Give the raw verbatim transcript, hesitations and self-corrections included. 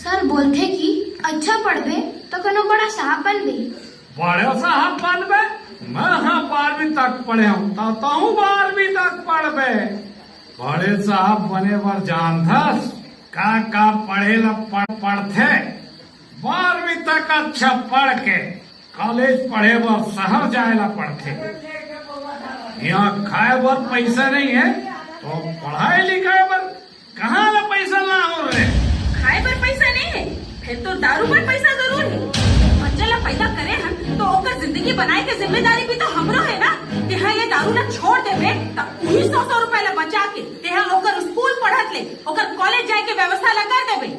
Sir बोलथे कि अच्छा पढ़बे त कोनो बड़ा साहब बनबे। बड़े साहब बनबे? मैं ह बारहवीं तक पढ़े हूँ, त तहूँ बारहवीं तक पढ़बे। बड़े साहब बने बर जानथस का का पढ़े ल पड़ पड़थे? बारहवीं तक अच्छा पढ़ के कॉलेज पढ़े बर शहर जाए ला पड़थे। यहाँ खाए बर पैसा नहीं है, तो पढ़ाई लिखाए बर कहाँ ला पैसा लाहूं रे? खाए बर पैसा नहीं है, फिर तो दारू बर पैसा जरूर है। बच्चा ला पैदा करे हन तो ओकर जिंदगी बनाए के जिम्मेदारी भी तो हमरो है ना। तेहा ये दारू ला छोड़ देबे त उही सौ सौ रुपए ला बचा के तेहा ओकर स्कूल पढ़त ले ओकर कॉलेज जाए के व्यवस्था ला कर देबे।